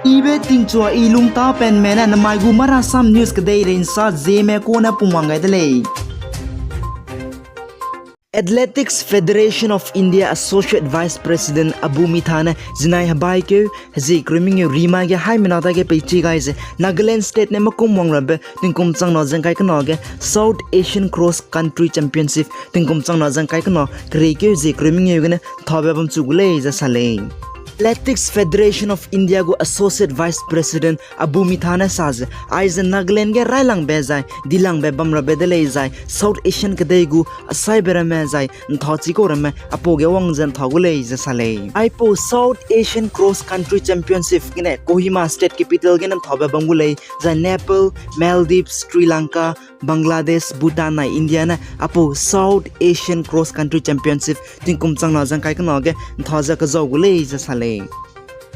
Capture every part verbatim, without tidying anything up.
Ibe tingchua i lungtapenme ne namai gu Marasam News kedeirei nsa zieme kune pungwang gai de lei. Athletics Federation of India Associate Vice President Abu Mitha ne zinai hebaikeu hezie kereu mengeu rimai ge haimena dage peichi gai ze Nagaland State ne makum wang rabe tingkum changna ze ngkai kena ge South Asian Cross Country Championship tingkum changna ze ngkai kena kereikeu zie kereu mengeu gene thabe bam chu gu lei ze sa lei. Athletics Federation of India gu Associate Vice President Abu Mitha ne sa ze, aize Nagaland ge railangbe zai dilangbe bam rabe de lei zai South Asian kedei gu asaibe ramme zai ntha chikau ramme apau ge wang ze ntha gu lei ze sa lei. Aipau South Asian Cross Country Championship gene Kohima State Capital gene nthabe bam gu lei zai Nepal, Maldives, Sri Lanka, Bangladesh, Bhutan nai India ne apau South Asian Cross Country Championship tingkum changna ze ngkai kena ge ntha ze kezau gu lei ze sa lei.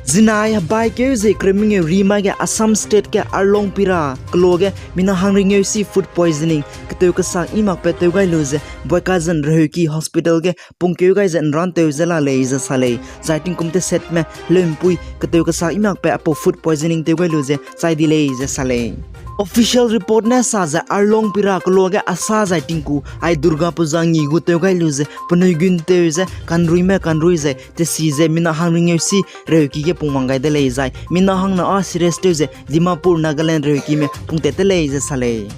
Zinai hebaikeu zie kereu mengeu rimai ge Assam State ge Arlongpira kelo ge mina hangringeu si food poisoning keteu kesak i makbe tew gai lu ze Bokajan Reheuki Hospital ge pungkeu gai ze nrantew ze la lei ze sa lei, zai tingkum tesetme heleumpui keteu kesak i makbe apau food poisoning tew gai lu ze chai di lei ze sa lei. Official report ne sa ze Arlongpira kelo ge Asa zai tingku ai Durga Puja ngi gu tew gai lu ze penui gun tew ze kanruime kanrui zai tesi ze mina hangringeu si Reheuki ge pungwang gai de lei zai mina hangna â serious tew ze Dimapur, Nagaland Reheuki me pungtat te lei ze sa lei.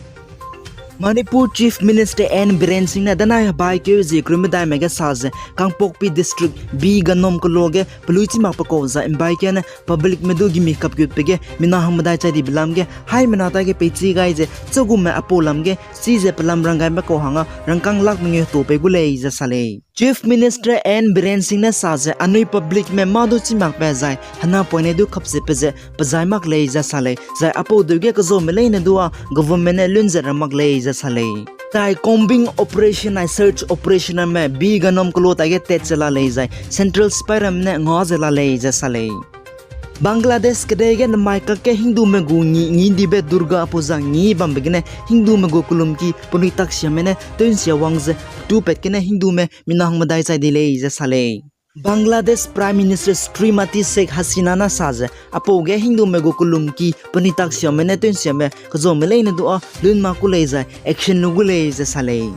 Manipur Chief Minister N Biren Singh ne danai hebaikeu zie kereu medaime ge sa ze Kangpokpi District B Ganom kelo ge pelui chi makbe kau zai mbaike ne publicme du gimi kapkutbe ge mina hangmedai chai dibe lam ge haimena dage peichi gai ze chagume apau lam ge chize pelam ranggaibe kau hangge rangkâng lakh mengeu hetau pei gu lei ze sa lei. Chief Minister N Biren Singh ne sa ze anui publicme mâ du chi makbe zai henapoine du kapzatbe ze pezai mak lei ze sa lei, zai apau deu ge kezaume leine du â government ne lun zet ra mak lei ze sa lei. Zai combing operation ai search operation ramme B Ganom kelo tai ge tat ze la lei zai central sipai ramme ne nga ze la lei ze sa lei. Bangladesh kedei ge namai kakge Hindume gu ngi, ngi dibe Durga Puja ngi bambe gene Hindume gu kelumki penui taksiame ne tew nsia wang ze petupat gene Hindume mina hangmedai chai di lei ze sa lei. Bangladesh Prime Minister Shrimati Sheikh Hasina ne sa ze apau ge Hindume gu kelumki penui taksiame ne tew nsiame kezaume leine du â lun mak gu lei zai action lu gu lei ze sa lei.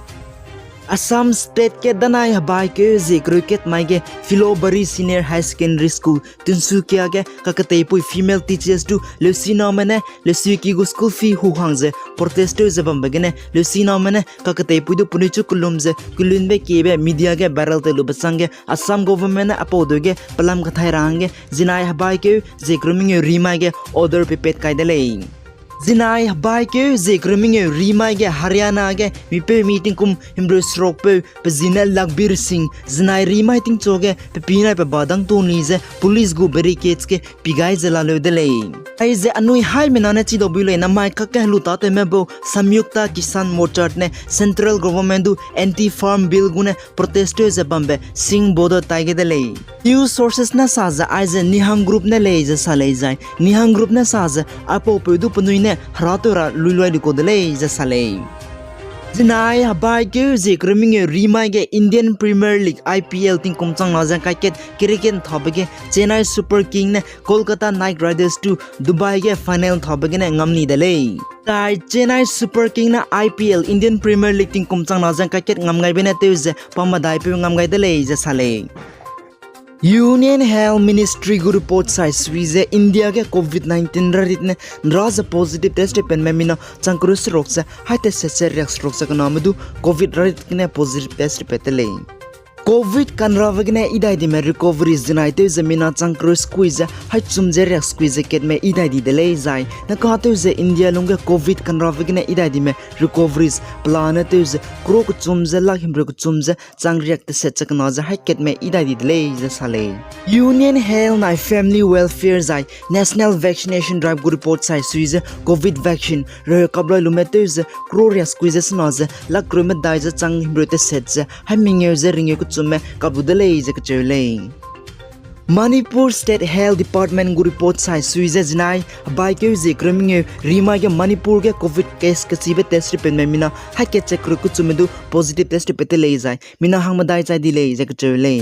Assam State ge danai hebaikeu zie kereu kat mai ge Philobari Senior High Secondary School Tinsukia ge kaketeipui female teachers du leusiname ne leusiki gu school fee hu hang ze protest tew ze bambe gene leusiname ne kaketeipui du penui chu kelum ze kelunbe kiebe media ge viral tew lube chângge Assam government ne apau deu ge pelam kathai ra hangge zinai hebaikeu zie kereu mengeu rimai ge order pepat kai de lei. Zinai hebaikeu zie kereu mengeu rimai ge Haryana ge mipeumi tingkum himreu serukpeu pe zi ne Lakhbir Singh zinai rimai tingchu ge pe pi nai pe ba dang tuni ze police gu barricades ge pi gai ze laleu de lei. Aize anui haimena ne chidau bui lei namai kakge helu tâtewme bau Samyukta Kisan Morcha ne central government du anti-farm bill gune protest tew ze bambe Singh border tai ge de lei. News sources ne sa ze aize Nihang group ne lei ze sa lei zai Nihang group ne sa ze aipaupeu du penui ne herâtew ra luiloi di kau de lei ze sa lei. Zinai hebaikeu zie kereu mengeu rimai ge Indian Premier League, I P L, tingkum changna ze ngkai kat cricket nthabe ge Chennai Super King ne Kolkata Knight Riders du Dubai ge final nthabe gene ngam ni de lei. Zai Chennai Super King ne I P L, Indian Premier League tingkum changna ze ngkai kat ngam gaibe ne tew ze pamadaipeu ngam gai de lei ze sa lei. Union Health Ministry gu report sai sui ze India ge covid nineteen rarit ne nra ze positive test repenme mina chang kereu seruk ze hai test set ze riak seruk ze kename du covid rarit gene positive test repat te lei. Covid kanrabe gene idai dime recovery zinai tew ze mina chang kereu sekui ze hai chum ze riak sekui ze katme idai di de lei zai neka tew ze India lungge covid kanrabe gene idai dime recoveries pelane tew ze crore kechum ze lakh himreu kechum ze chang riak teset ze kena ze hai katme idai di de lei ze sa lei. Union Health nai Family Welfare zai National Vaccination Drive gu report sai sui ze covid vaccine reheu kaploi lume tew ze crore riak sekui ze sena ze lakh kereu medai ze chang himreu teset ze hai mengeu ze ringeu kechumme kap lu de lei ze kacheu lei. Manipur State Health Department gu report sai sui ze zinai, hebaikeu zie kereu mengeu rimai ge Manipur ge covid case kachibe test repentme mina hai kat ze kereu kechume du positive test repent te lei zai mina hangmedai chai di lei ze kacheu lei.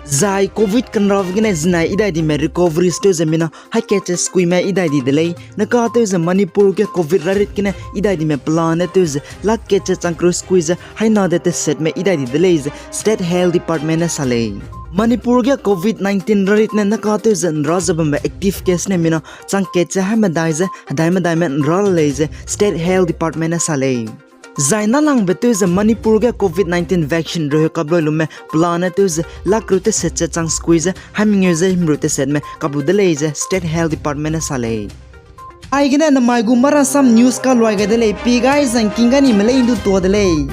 Zai covid kenrave gene zinai idai dime recoveries tew ze mina hai kat ze sekuime idai di de lei. Nekatew ze Manipur ge covid rarit gene idai dime pelane tew ze lak kat ze chang kereu sekui ze haina de tesetme idai di de lei ze State Health Department ne sa lei. Manipur ge covid nineteen rarit ne nekatew ze nra ze bambe active case ne mina chang kat ze haimedai ze hedaimedaime nra la lei ze State Health Department ne sa lei. Zai nalangbe tew ze Manipur ge covid nineteen vaccine reheu kap lui lume pelane tew ze lak kereu teset ze chang sekui ze haimengeu ze himreu tesetme kap lu de lei ze State Health Department ne sa lei. Aigene namai gu Marasam News kaluai gai de lei, pi gai zangking ga nime lei ndu tua de lei.